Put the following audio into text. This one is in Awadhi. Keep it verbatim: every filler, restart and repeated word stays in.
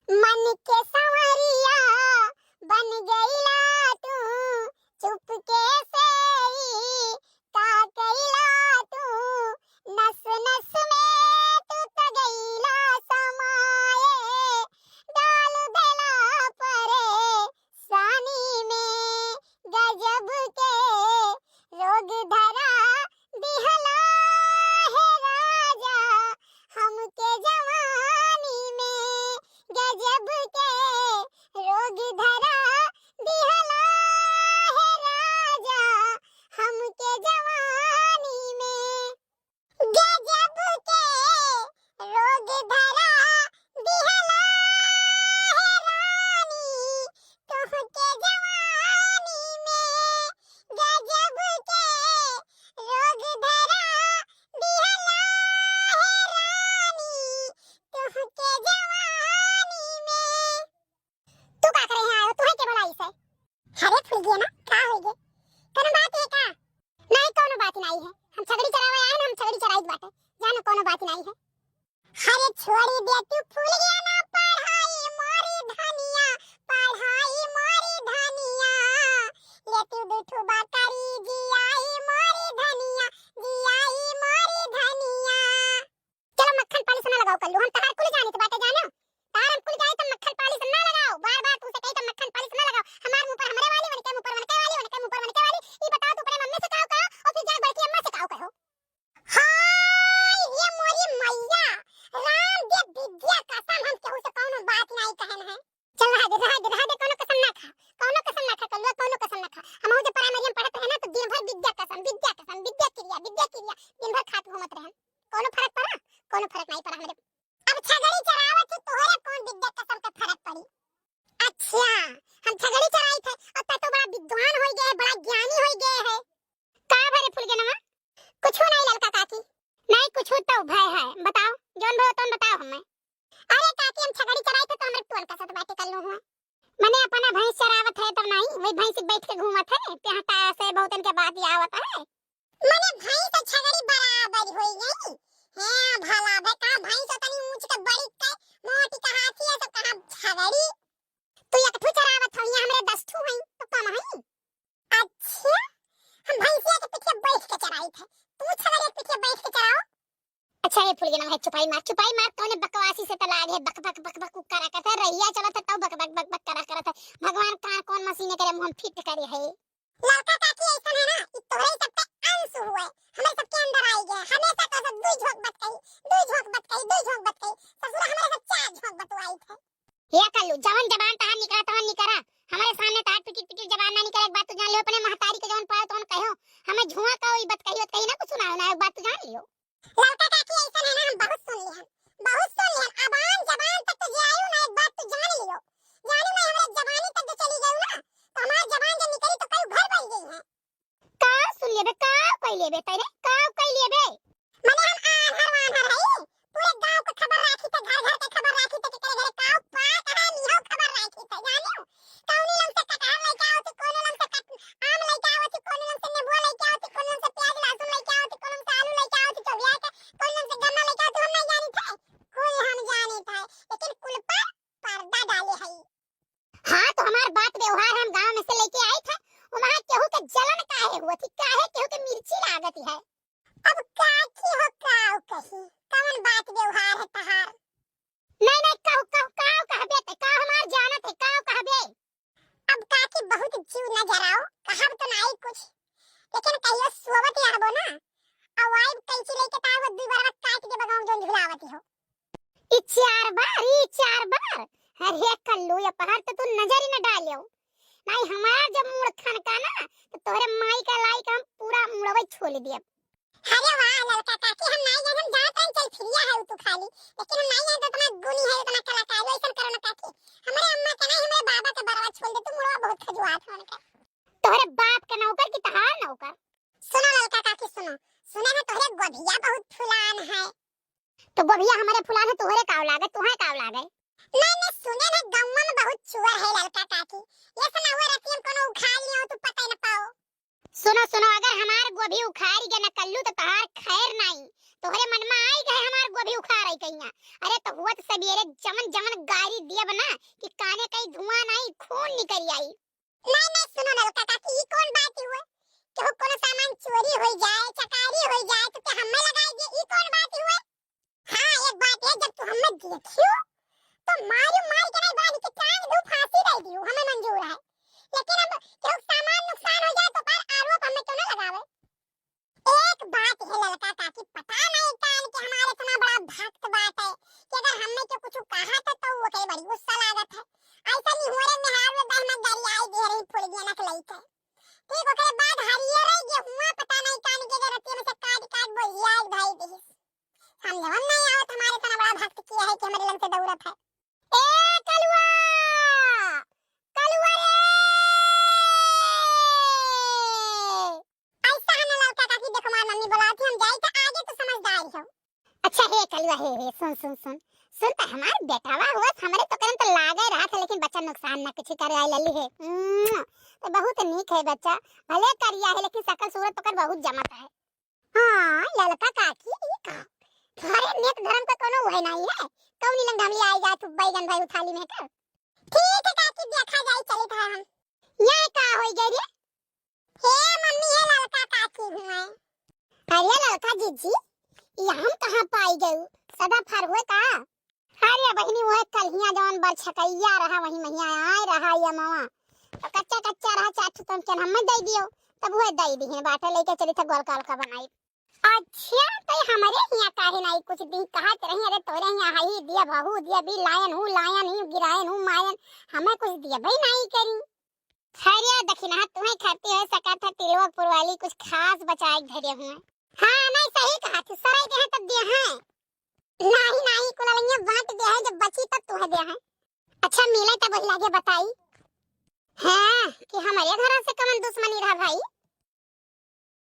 मन के संवरिया बन गईला तू, चुपके से ई का कईला तू, नस नस में तू त गईला समाए, डाल देला परेशानी में, गजब के रोग धरा दिहला हे राजा, हमके जवानी में गजब के रोग धरा दिहला हे राजा, हमके जवानी में गजब के रोग धरा दिहला हे रानी, तोहके जवानी में गजब के रोग धरा दिहला हे रानी, तोहके जवानी में। तू का करे यहाँ आयो? तुहे के बोलाई से? अरे फुलगिया ना, का होई गे? कोनो बात है का? नहीं, कोनो बात नहीं है। हम छगड़ी चरावे आए ना, हम छगड़ी चराई बाटे। जानो कोनो बात नहीं है। अरे छोड़ी दे तू फुलगिया ना पढ़ाई मोरी धनिया, पढ़ाई मोरी धनिया। ले तू दुठु बकरी जियाई मोरी धनिया, जियाई मोरी धनिया। चलो मक्खन पालिश ना लगाओ कल्लू, हम तहार कुल जानित बाटे जानो। तहार हम कुल जानित, तो मक्खन पालिश ना लगाओ। बार बार तुमसे कही तो मक्खन पालिश ना लगाओ। हमार मुँह पर हमरे वाली, उनके मुँह पर उनके वाली, उनके मुँह पर उनके वाली। ई बताओ तू अपने मम्मी से काव कहो और फिर जाके बैठ के अम्मा से काव कहो। हाय रे मोरी मैया, राम दे विद्या कसम हम केहू से कौनो बात नहीं कहन है। चल रहा दे, रहा दे, रहा दे, कौनो कसम ना खा, कौनो कसम ना खा कल्लुआ, कौनो कसम ना खा। हम जब प्राइमरी में पढ़त रहे ना तो दिन भर विद्या कसम, विद्या कसम, विद्या क्रिया, विद्या क्रिया दिन भर खात घूमत रहे। कौनो फर्क पड़ा? कौनो फर्क नहीं पड़ा हमरे। अब छगड़ी चरावत ही तोहरे कौन विद्या कसम के फर्क पड़ी? अच्छा, हम छगड़ी चराई थे और तै तो बड़ा विद्वान होई गए, बड़ा ज्ञानी होई गए है। का भरे फुलगेनवा? कुछ नहीं ललका काकी। नहीं कुछ तो भय है, बताओ, जौन भय तौन बताओ हमें। अरे काकी हम छगड़ी चराई थे तो हमरे टोन का सत बाटे कल्लू हुआ। मने अपना भैंस चरावत है तब नहीं, वही भैंस बैठ के घूमत है, पेहटा से बहुत इनके बात आवत है। मने भैंस और छगड़ी बराबर होई गई। हाँ, भला भे कहाँ भैंस तनी ऊंच के बड़ी के मोटी कहाँ थी, ये सब कहाँ छगड़ी। तू एक ठू चरावत हो, यहाँ हमरे दस ठू हैं, तो कम हैं। अच्छा, हम भैंसिया के पीछे बैठ के चराई थे, तू छगड़ी के पीछे बैठ के चराओ। अच्छा, ये फुलगेनवा है, चुपाई मार, चुपाई मार, तोने बकवासी से त लाग है, बक, बक, बक, बक, करा करत है, रहिया चलत है, तब बक, बक, बक, बक, करा करत है। भगवान कहाँ कौन मशीन करे, मुँह हम फिट करे है। ललका काकी ऐसन है ना, कि तोहरे सब पे अंश हुए, हमरे सबके अंदर आई गए, हमेशा तो सब दुई झोंक बतकही, दुई झोंक बतकही, दुई झोंक बतकही, ससुरा हमरे सब चार झोंक बतवाई थे। हे कल्लू, जवन जबान तहार निकरा, तवन निकरा, हमरे सामने तहार पिटिर पिटिर जबान ना निकरे, एक बात तू जान लियो, अपने महतारी के जवन पायो तवन कहो, हमें झुआ का ई बतकही, बतकही ना कुछ सुनाओ ना, एक बात तू जान लियो। ललका काकी ऐसन है ना, हम बहुत सुन लिहन, बहुत सुन लिहन। अबान जबान तक तो जे आयु ना, एक बात तू जान लियो, जानू ना, हमरे जबानी तक जो चली गयू ना, तो हमार जबान जब निकली तो कई घर बन गई है। का सुन लेबे, का कई लेबे तैने, का कई लेबे? मने हम आन्हर वान्हर हई, पूरे गांव के खबर राखी थे, घर घर के खबर राखी थे, केकरे घरे का पाक है, निहो खबर राखी थे, जानियो। कौनी लंग से कटहर लेके आवत ही, कौनी लंग से कट-, आम लेके आवत ही, कौनी लंग से नेबुआ लेके आवत ही, कौनी लंग से प्याज लहसुन लेके आवत ही, कौनी लंग से आलू लेके आवत ही, चौबिया के, कौनी लंग से गन्ना लेके आवत ही, हम नहीं जानी थे, कुल हम जानी थे, लेकिन कुल पर पर्दा डाले हई। हाँ, तो हमार बात व्यवहार हम गांव में से लेके आई थे, वहाँ केहू के जलन काहे हुआ थी, काहे केहू के मिर्ची लागत है? अब काकी हो काव कही, कवन बात व्यवहार है तहार? नहीं, नहीं, कहू, कहू, काव कहबे ते, काव हमार जानत है, काव कहबे? अब काकी बहुत जीव न जराओ, कहब तो नाई कुछ, लेकिन कहियो सोवत रहबो ना, अब आइब कैंची लेके तार वो दुई बार काट के बगाऊं जोन झुलावत हो। ई चार बार, ई चार बार, अरे कल्लू ये पहाड़ तो तू नजर ही न डालियो, नहीं हमार जब मूड़ खनका ना तो तोहरे माई का लाई का हम पूरा मुड़वे छोल दियब। अरे वाह ललका काकी, हम नाई जाने, हम जानत रहन चल फिरिया है तू खाली, लेकिन हम नाई जाने तो इतना गुनी है, इतना कलाकार है, ऐसन करो ना काकी। हमरे अम्मा के नहीं, हमरे बाबा के बरवा छोड़ दे, तू मुड़वा बहुत खजुआत हो उनके। तोहरे बाप के नौकर की तहार नौकर। सुनो ललका काकी सुनो, सुने में तोहरे गोभिया बहुत फुलान है। तो गोभिया हमरे फुलान है, तोहरे काव लागे, तोहे काव लागे? नहीं नहीं, सुने में गौवा में बहुत चुअर है ललका काकी, ये सुना हुआ रतियम कोनो उखाड़ लियो तू पता ही न पाओ। सुनो, सुनो, अगर हमार गोभी उखाड़ गए न कल्लू तो तहार खैर नाई। तोहरे मन में आई गए हमार गोभी उखाड़ आई कहिया। अरे तो हुआ तो सबेरे जमन अरे दिया बना कि काने कई धुआं नहीं, खून निकल आई। नहीं, नहीं, सुनो ना काकी, ई कौन बात हुए? केहू कोनो सामान चोरी हो जाए, चकारी हो जाए, तो क्या हमें लगाई दिए? ई कौन बात हुए? हाँ, एक बात है, जब तू हमें देखियो, तो मारू मार के नहीं, बांध के टांग दू, फांसी दे दियो, हमें मंजूर है। लेकिन अब केहू सामान नुकसान हो जाए, तो पर आरोप हमें क्यों ना लगावे? एक बात है ललका काकी, पता नहीं कान के हमारे इतना बड़ा भक्त बात है कि अगर हमें के कुछ कहा तो, तो वो कहे बड़ी गुस्सा लागत है। ऐसा नहीं हो रहे, मेहार में बहना गाड़ी आई दे रही, फुल गया नक लई के। ठीक, ओकरे बाद हरियर रह गए हुआ, पता नहीं कान के अगर रतिया में से काट काट बोलिया एक भाई दिहिस। समझ में नहीं आवत हमारे इतना बड़ा भक्त किया है कि हमारे लंग से दौड़त है। ए कलुआ, कलुआ रे! ऐसा है ना ललका काकी, देखो हमार मम्मी बुलाती, हम जाई तो आगे तो समझदार हो। अच्छा हे कलुआ, हे, हे, सुन, सुन, सुन, सुन तो हमार बेटावा हुआ, हमरे तो करन तो लागे रहा था, लेकिन बच्चा नुकसान ना कुछ करे आई लली है। उम्म, तो बहुत नीक है बच्चा, भले करिया है, लेकिन शकल सूरत ओकर बहुत जमत है। हाँ, ललका काकी, ई का? घरे नेत धर्म का कोनो उहे नहीं है। कौनी लंग हमली आई जात बैगन भाई उठाली में कर। ठीक है काकी, देखा जाई, चलित है हम। ये का होई गई रे? हे मम्मी, ये ललका काकी हुए। अरे ललका जीजी, ये हम कहाँ पाई गई? सदा फर हुए का? अरे बहिनी, वह कलहिया जवन बरछकैया रहा, वही महिया आए रहा ये मवा। तो कच्चा कच्चा रहा, चार ठो तन के हमें दे दियो, तब वह दे दिहे बाटे, लेके चली था गोलका गोलका बनाई। अच्छा, तो ये हमारे हिया काहे नहीं कुछ दिन कहत रही? अरे तोरे हिया हई दिया बहू दिया भी लायन हूँ, लायन ही गिरायन हूँ मायन, हमें कुछ दिया भाई नहीं करी। अरे दखिनहा तुम्हें खाती है सकत है तिलवा पुरवाली कुछ खास बचाए के धरे हुए। हाँ, नहीं सही कहा थी, सराय दे हैं तब दे हैं। नहीं, नहीं, कुललैया बांट दे है, जब बची तब तुम्हें दे है। अच्छा, मिले तब वही लागे बताई। हाँ, कि हमारे घर से कवन दुश्मन